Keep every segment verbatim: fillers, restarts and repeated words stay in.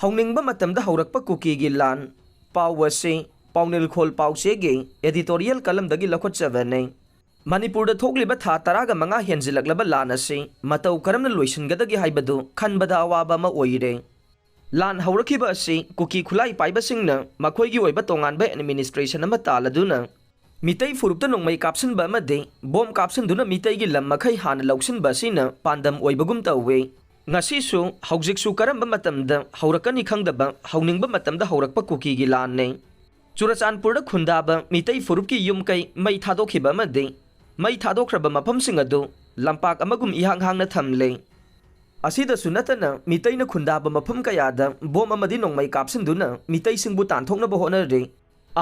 ꯍꯧꯅꯤꯡꯕ ꯃꯇꯝꯗ ꯍꯧꯔꯛꯄ ꯀꯨꯀꯤꯒꯤ ꯂꯥꯟ꯫ ꯄꯥꯎ ꯑꯁꯤ ꯄꯥꯎꯅꯤꯜꯈꯣꯜ ꯄꯥꯎꯆꯦꯒꯤ editorial columnꯗꯒꯤ ꯂꯧꯈꯠꯆꯕꯅꯤ꯫ ꯃꯅꯤꯄꯨꯔꯗ ꯊꯣꯛꯂꯤꯕ ꯊꯥ ꯇꯔꯥꯒ ꯃꯉꯥ ꯍꯦꯟꯖꯤꯜꯂꯛꯂꯕ ꯂꯥꯟ ꯑꯁꯤ ꯃꯇꯧ ꯀꯔꯝꯅ ꯂꯣꯏꯁꯤꯟꯒꯗꯒꯦ ꯍꯥꯏꯕꯗꯨ ꯈꯟꯕꯗ ꯑꯋꯥꯕ ꯑꯃ ꯑꯣꯏꯔꯦ꯫ ꯂꯥꯟ ꯍꯧꯔꯛꯈꯤꯕ ꯑꯁꯤ ꯀꯨꯀꯤ ꯈꯨꯠꯂꯥꯏ ꯄꯥꯏꯕꯁꯤꯡꯅ ꯃꯈꯣꯏꯒꯤ ꯑꯣꯏꯕ ꯇꯣꯉꯥꯟꯕ administration ꯑꯃ ꯇꯥꯜꯂꯗꯨꯅ ꯃꯤꯇꯩ ꯐꯨꯔꯨꯞꯇ ꯅꯣꯡꯃꯩ ꯀꯥꯞꯁꯤꯟꯕ ꯑꯃꯗꯤ ꯕꯣꯝ ꯀꯥꯞꯁꯤꯟꯗꯨꯅ ꯃꯤꯇꯩꯒꯤ ꯂꯝ ꯃꯈꯩ ꯍꯥꯟꯅ ꯂꯧꯁꯤꯟꯕ ꯑꯁꯤꯅ ꯄꯥꯟꯗꯝ ꯑꯣꯏꯕꯒꯨꯝ ꯇꯧꯏ꯫ ꯉꯁꯤꯁꯨ ꯍꯧꯖꯤꯛꯁꯨ ꯀꯔꯝꯕ ꯃꯇꯝꯗ ꯍꯧꯔꯛꯀꯅꯤ ꯈꯪꯗꯕ ꯍꯧꯅꯤꯡꯕ ꯃꯇꯝꯗ ꯍꯧꯔꯛꯄ ꯀꯨꯀꯤꯒꯤ ꯂꯥꯟꯅꯤ꯫ ꯆꯨꯔꯆꯥꯟꯄꯨꯔꯗ ꯈꯨꯟꯗꯥꯕ ꯃꯤꯇꯩ ꯐꯨꯔꯨꯞꯀꯤ ꯌꯨꯝ ꯀꯩ ꯃꯩ ꯊꯥꯗꯣꯛꯈꯤꯕ ꯑꯃꯗꯤ ꯃꯩ ꯊꯥꯗꯣꯛꯈ꯭ꯔꯕ ꯃꯐꯝꯁꯤꯡ ꯑꯗꯨ ꯂꯝꯄꯥꯛ ꯑꯃꯒꯨꯝ ꯏꯍꯥꯡ ꯍꯥꯡꯅ ꯊꯝꯂꯦ꯫ ꯑꯁꯤꯗꯁꯨ ꯅꯠꯇꯅ ꯃꯤꯇꯩꯅ ꯈꯨꯟꯗꯥꯕ ꯃꯐꯝ ꯀꯌꯥꯗ ꯕꯣꯝ ꯑꯃꯗꯤ ꯅꯣꯡꯃꯩ ꯀꯥꯞꯁꯤꯟꯗꯨꯅ ꯃꯤꯇꯩꯁꯤꯡꯕꯨ ꯇꯥꯟꯊꯣꯛꯅꯕ ꯍꯣꯠꯅꯔꯤ꯫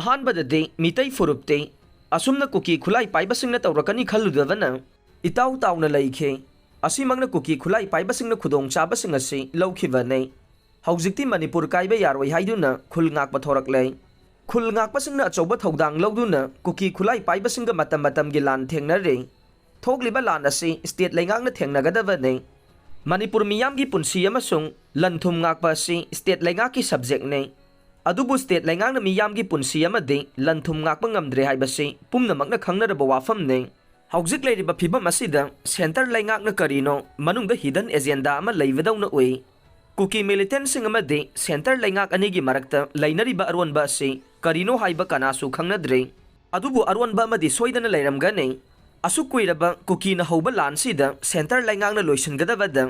ꯑꯍꯥꯟꯕꯗꯗꯤ ꯃꯤꯇꯩ ꯐꯨꯔꯨꯞꯇꯤ ꯑꯁꯨꯝꯅ ꯀꯨꯀꯤ ꯈꯨꯠꯂꯥꯏ ꯄꯥꯏꯕꯁꯤꯡꯅ ꯇꯧꯔꯛꯀꯅꯤ ꯈꯜꯂꯨꯗꯕꯅ ꯏꯇꯥꯎ ꯇꯥꯎꯅ ꯂꯩꯈꯤ꯫ ꯑꯁꯤꯃꯛꯅ ꯀꯨꯀꯤ ꯈꯨꯠꯂꯥꯏ ꯄꯥꯏꯕꯁꯤꯡꯅ ꯈꯨꯗꯣꯡꯆꯥꯕꯁꯤꯡ ꯑꯁꯤ ꯂꯧꯈꯤꯕꯅꯤ꯫ ꯍꯧꯖꯤꯛꯇꯤ ꯃꯅꯤꯄꯨꯔ ꯀꯥꯏꯕ ꯌꯥꯔꯣꯏ ꯍꯥꯏꯗꯨꯅ ꯈꯨꯜ ꯉꯥꯛꯄ ꯊꯣꯔꯛꯂꯦ꯫ ꯈꯨꯜ ꯉꯥꯛꯄꯁꯤꯡꯅ ꯑꯆꯧꯕ ꯊꯧꯗꯥꯡ ꯂꯧꯗꯨꯅ ꯀꯨꯀꯤ ꯈꯨꯠꯂꯥꯏ ꯄꯥꯏꯕꯁꯤꯡꯒ ꯃꯇꯝ ꯃꯇꯝꯒꯤ ꯂꯥꯟ ꯊꯦꯡꯅꯔꯤ꯫ ꯊꯣꯛꯂꯤꯕ ꯂꯥꯟ ꯑꯁꯤ state ꯂꯩꯉꯥꯛꯅ ꯊꯦꯡꯅꯒꯗꯕꯅꯤ꯫ ꯃꯅꯤꯄꯨꯔ ꯃꯤꯌꯥꯝꯒꯤ ꯄꯨꯟꯁꯤ ꯑꯃꯁꯨꯡ ꯂꯟ ꯊꯨꯝ ꯉꯥꯛꯄ ꯑꯁꯤ state ꯂꯩꯉꯥꯛꯀꯤ subjectꯅꯤ꯫ ꯑꯗꯨꯕꯨ state ꯂꯩꯉꯥꯛꯅ ꯃꯤꯌꯥꯝꯒꯤ ꯄꯨꯟꯁꯤ ꯑꯃꯗꯤ ꯂꯟ ꯊꯨꯝ ꯉꯥꯛꯄ ꯉꯝꯗ꯭ꯔꯦ ꯍꯥꯏꯕꯁꯤ ꯄꯨꯝꯅꯃꯛꯅ ꯈꯪꯅꯔꯕ ꯋꯥꯐꯝꯅꯤ꯫ ꯍꯧꯖꯤꯛ ꯂꯩꯔꯤꯕ ꯐꯤꯕꯝ ꯑꯁꯤꯗ centre ꯂꯩꯉꯥꯛꯅ ꯀꯔꯤꯅꯣ ꯃꯅꯨꯡꯗ hidden agenda ꯑꯃ ꯂꯩꯕꯗꯧꯅ ꯎꯏ꯫ ꯀꯨꯀꯤ militantꯁꯤꯡ ꯑꯃꯗꯤ centre ꯂꯩꯉꯥꯛ ꯑꯅꯤꯒꯤ ꯃꯔꯛꯇ ꯂꯩꯅꯔꯤꯕ ꯑꯔꯣꯟꯕ ꯑꯁꯤ ꯀꯔꯤꯅꯣ ꯍꯥꯏꯕ ꯀꯅꯥꯁꯨ ꯈꯪꯅꯗ꯭ꯔꯤ꯫ ꯑꯗꯨꯕꯨ ꯑꯔꯣꯟꯕ ꯑꯃꯗꯤ ꯁꯣꯏꯗꯅ ꯂꯩꯔꯝꯒꯅꯤ꯫ ꯑꯁꯨꯛ ꯀꯨꯏꯔꯕ ꯀꯨꯀꯤꯅ ꯍꯧꯕ ꯂꯥꯟꯁꯤꯗ centre ꯂꯩꯉꯥꯛꯅ ꯂꯣꯏꯁꯤꯟꯒꯗꯕꯗ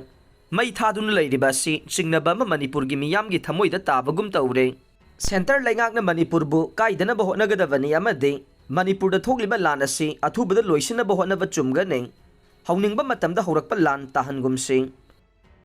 ꯃꯩ ꯊꯥꯗꯨꯅ ꯂꯩꯔꯤꯕ ꯑꯁꯤ ꯆꯤꯡꯅꯕ ꯑꯃ ꯃꯅꯤꯄꯨꯔꯒꯤ ꯃꯤꯌꯥꯝꯒꯤ ꯊꯃꯣꯏꯗ ꯇꯥꯕꯒꯨꯝ ꯇꯧꯔꯦ꯫ Centre ꯂꯩꯉꯥꯛꯅ ꯃꯅꯤꯄꯨꯔꯕꯨ ꯀꯥꯏꯗꯅꯕ ꯍꯣꯠꯅꯒꯗꯕꯅꯤ ꯑꯃꯗꯤ ꯃꯅꯤꯄꯨꯔꯗ ꯊꯣꯛꯂꯤꯕ ꯂꯥꯟ ꯑꯁꯤ ꯑꯊꯨꯕꯗ ꯂꯣꯏꯁꯤꯟꯅꯕ ꯍꯣꯠꯅꯕ ꯆꯨꯝꯒꯅꯤ꯫ ꯍꯧꯅꯤꯡꯕ ꯃꯇꯝꯗ ꯍꯧꯔꯛꯄ ꯂꯥꯟ ꯇꯥꯍꯟꯒꯨꯝꯁꯤ꯫